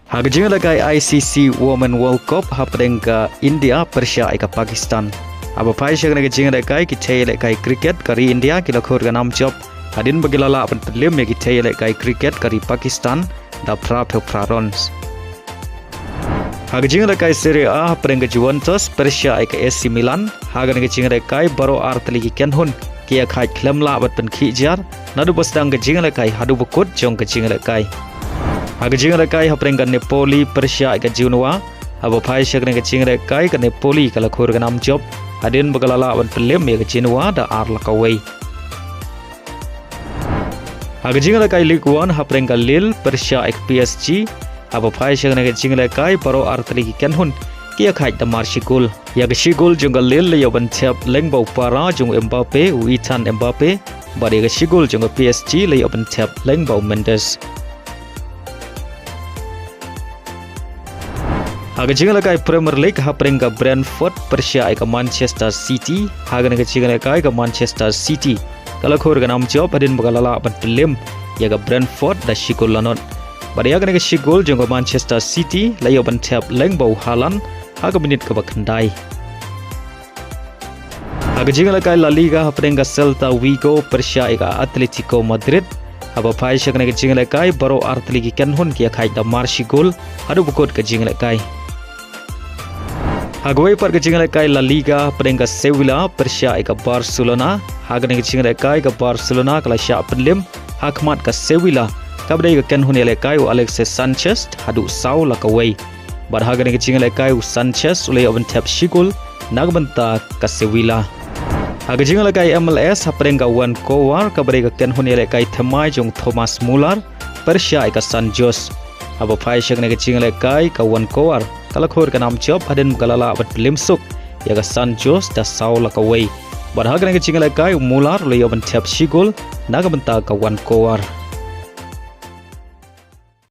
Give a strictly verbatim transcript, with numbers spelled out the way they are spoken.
Ha ka jingïalehkai I C C Women World Cup hapdeng ka India pyrshah ïa ka Pakistan. Haba phai sha kane ka jingïalehkai ki thei ïalehkai cricket ka ri India ki la khur ka nam jop hadien ba ki la lah ban pynliem ïa ki thei ïalehkai cricket ka ri Pakistan da phra phew phra runs. Ha ka jingïalehkai Serie A hapdeng ka Juventus pyrshah ïa ka A C Milan, ha kane ka jingïalehkai baroh artylli ki kynhun ki ïakhaid khlem lah ban pynkhih jar naduh ba sdang ka jingïalehkai haduh ba kut jong ka jingïalehkai. Ha ka jingïalehkai hapdeng ka Napoli pyrshah ïa ka Genoa, haba phai sha kane ka jingïalehkai ka Napoli ka la khur ka nam jop hadien ba ka la lah ban pynliem ïa ka Genoa da ar la kawei. Ha ka jingïalehkai Ligue One hapdeng ka Lille pyrshah ïa ka P S G, haba phai sha kane ka jingïalehkai baroh artylli ki kynhun ki ïakhaid da mar shi gol. Ïa ka shi gol jong ka Lille la ïoh ban thep lyngba u para jong u Mbappe, u Ethan Mbappe, bad ïa ka shi gol jong ka P S G la ïoh ban thep lyngba u Mendes. Ha ka jingïalehkai Premier League hapdeng ka Brentford pyrshah ïa ka Manchester City, ha kane ka jingïalehkai ka Manchester City ka la khur ka nam jop hadien ba ka la lah ban pynliem ïa ka Brentford da shi gol la nod. Bad ïa kane ka shi gol jong ka Manchester City la ïoh ban thep lyngba u Haaland ha ka minit kaba khyndai. Ha ka jingïalehkai La Liga hapdeng ka Celta Vigo pyrshah ïa ka Atletico Madrid, haba phai sha kane ka jingïalehkai baroh artylli ki kynhun ki ïakhaid da mar shi gol haduh ba kut ka jingïalehkai. Ha kawei pat ka jingïalehkai La Liga hapdeng ka Sevilla pyrshah ïa ka Barcelona, ha kane ka jingïalehkai ka Barcelona ka la shah pynliem ha khmat ka Sevilla kaba dei ka kynhun ïalehkai u Alexis Sanchez haduh saw la kawei. Bad ha kane ka jingïalehkai u Sanchez u la ïoh ban thep shi gol na ka bynta ka Sevilla. Ha ka jingïalehkai M L S hapdeng ka Vancouver kaba dei ka kynhun ïalehkai thymmai jong Thomas Muller pyrshah ïa ka San Jose. Haba phai sha kane ka jingïalehkai ka Vancouver ka la khur ka nam jop hadien ba ka la lah ban pynliem suk ïa ka San Jose da saw la kawei. Bad ha kane ka jingïalehkai u Muller u la ïoh ban thep shi gol na ka bynta ka Vancouver.